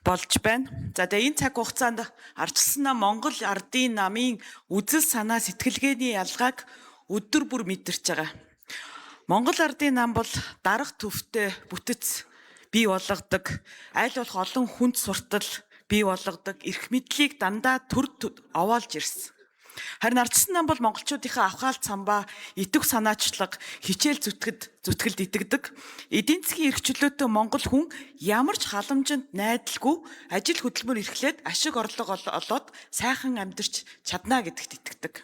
болж байна. За тэгээ энэ цаг хугацаанд ардчилсан нам Монгол ардын намын үзэл санаа сэтгэлгээний ялгааг өдөр бүр мэдэрч байгаа. Монгол ардын нам бол дарга төвтэй бүтэц бий болгодог, аль болох олон хүнд суртал бий болгодог, эрх мэдлийг дандаа төр овоолж ирсэн. Харин ардчилсан нам бол монголчуудынхаа авхаал цамбаа, идэвх санаачлага, хичээл зүтгэлд итгэдэг. Эдийн засгийн эрх чөлөөтэй монгол хүн ямар ч халамжинд найдалгүй ажил хөдөлмөр эрхлээд ашиг орлого олоод сайхан амьдарч чадна гэдэгт итгэдэг.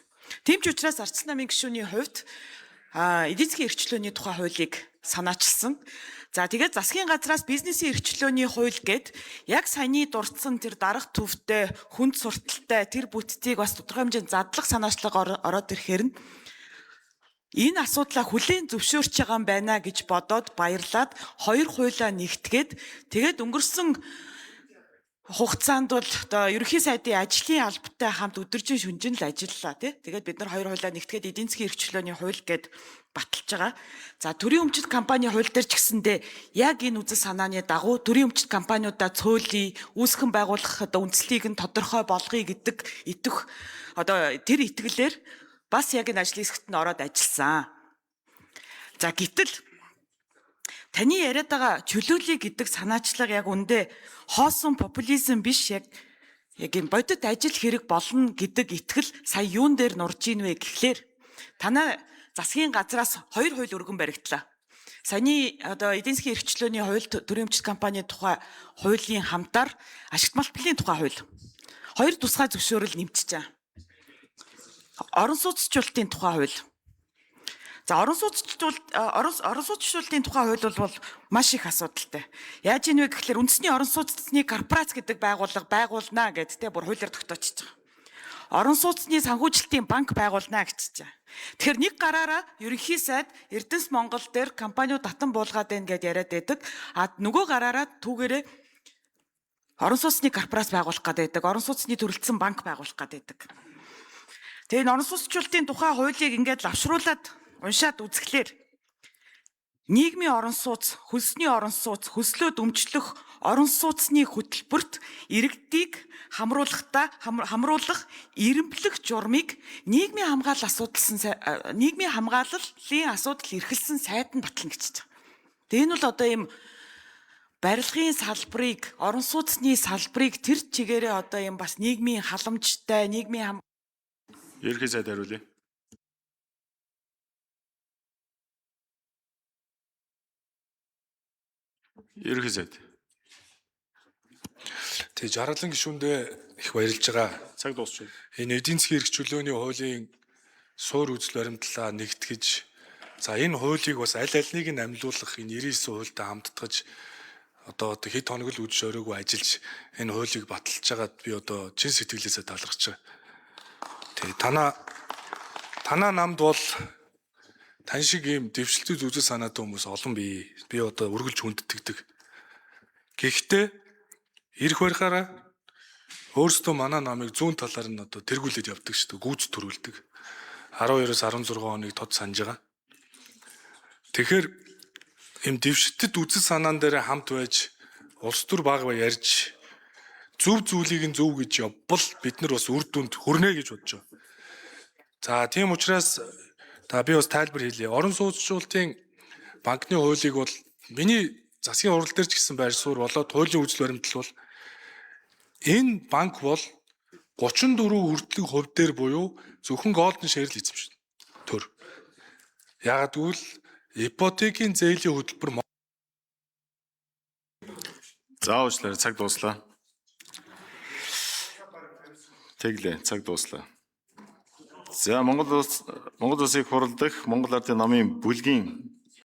Тийм ч учраас ардчилсан намын гишүүний хувьд эдийн засгийн эрх чөлөөний тухай хуулийг санаачилсан. За тэгээд засгийн газраас бизнесийн эрх чөлөөний хууль гээд яг саяны дурдсан тэр дарга төвтэй, хүнд сурталтай тэр бүтцийг бас тодорхой хэмжээнд задлах санаачлага ороод ирэхээр нь энэ асуудлаа хүлээн зөвшөөрч байгаа юм байна гэж бодоод баярлаад хоёр хуулиа нэгтгээд тэгээд өнгөрсөн хугацаанд бол одоо ерөнхий сайдын ажлын албатай хамт өдөржин шүнжин л ажиллалаа тий. Тэгээд бид нар хоёр хуулиа нэгтгээд эдийн засгийн эрх чөлөөний хууль гээд баталж байгаа. За төрийн өмчт компани хууль дээр ч гэсэндээ яг энэ үзэл санааны дагуу төрийн өмчт компаниудаа цөөлий, үүсгэн байгуулах одоо үндслийг нь тодорхой болгоё гэдэг итгэх одоо тэр итгэлээр бас яг энэ ажлын хэсэгт нь ороод ажилласан. За гэтэл таны яриад байгаа чөлөөлөе гэдэг санаачлага яг үндэ хоосон популизм биш, яг юм бодит ажил хэрэг болно гэдэг итгэл сая юун дээр нурж ийн вэ гэхлээр танай засгийн газраас хоёр хууль өргөн баригдлаа. Саяны одоо эдийн засгийн эрх чөлөөний хууль, төрийн өмчт компани тухай хуулийн хамтаар ашигт малтбалын тухай хууль хоёр тусгай зөвшөөрөл нэмчихэж байгаа. Орон сууцчлалтын тухай хууль. За орон сууцчлалтын тухай хууль бол маш их асуудалтай. Яаж ийн вэ гэхлээр үндэсний орон сууцны корпорац гэдэг байгууллага байгуулнаа гэд тэ бүр хуулиар тогтоочиж байгаа. Орон сууцны санхүүжилтийн банк байгуулнаа гэж байгаа. Тэгэхээр нэг гараараа ерөнхий сайд Эрдэнэс Монгол дээр компаниуд татан буулгаад байна гэд яриад байдаг. А нөгөө гараараа түүгээрээ орон сууцны корпорац байгуулах гээд байдаг. Орон сууцны төрөлдсөн банк байгуулах гээд байдаг. Тэгээ энэ орон сууцчлалтын тухай хуулийг ингээд лавшруулад уншаад үзэхлээр нийгмийн орон сууц, хөлсний орон сууц, хөслөө өмчлөх орон сууцны хөтөлбөрт иргэдийг хамруулах эрэмблэх журмыг нийгмийн хамгаалал асуудалсан нийгмийн хамгааллын асуудал эрхэлсэн сайд нь батлна гэж байна. Тэгээ энэ бол одоо ийм барилгын салбарыг, орон сууцны салбарыг тэр чигээрээ одоо ийм бас нийгмийн халамжтай, нийгмийн Ерөнхий сайд хариулъя. Ерөнхий сайд. Тэг жаргалан гишүүндээ их баярлж байгаа. Цаг дуусч байна. Энэ эдийн засгийн эрх чөлөөний хуулийн суур үзэл баримтлалаа нэгтгэж, за энэ хуулийг бас аль альнийг нь амьлуулах энэ 99 хуультай хамтдаж одоо хэд хоног л үдш оройгүй ажиллаж энэ хуулийг баталж байгаад би одоо чин сэтгэлээсээ талархаж байгаа. Тэгээ танаа намд бол тань шиг ийм дэвшилтүүд үзэл санаатай хүмүүс олон бий. Би одоо үргэлж хүндэтгдэг. Гэхдээ ирэх барихаараа өөрсдөө манай намыг зүүн талаар нь одоо тэргүүлээд явдаг шүү дээ. Гүйц төрүүлдэг. 12-оос 16 оныг тод санаж байгаа. Тэгэхээр ийм дэвшилтэд үзэл санаан дээр хамт байж улс төр баг ярьж зөв зүйлийг нь зөв гэж явбал бид нар бас үр дүнд хүрнэ гэж бодож байгаа. За тийм учраас та би бас тайлбар хийлээ. Орон сууцчлалтын банкны хуулийг бол миний засгийн хурал дээр ч гэсэн байр суурь болоод хуулийн үзэл баримтлал бол энэ банк бол 34 хүртэлх хувь дээр буюу зөвхөн golden share л эзэмшинэ. Төр. Яагаад гэвэл ипотекийн зээлийн хөтөлбөр За уучлаарай, цаг дууслаа. Тэглээ, цаг дууслаа. За Монгол улсын хурал дахь Монгол Ардын намын бүлгийн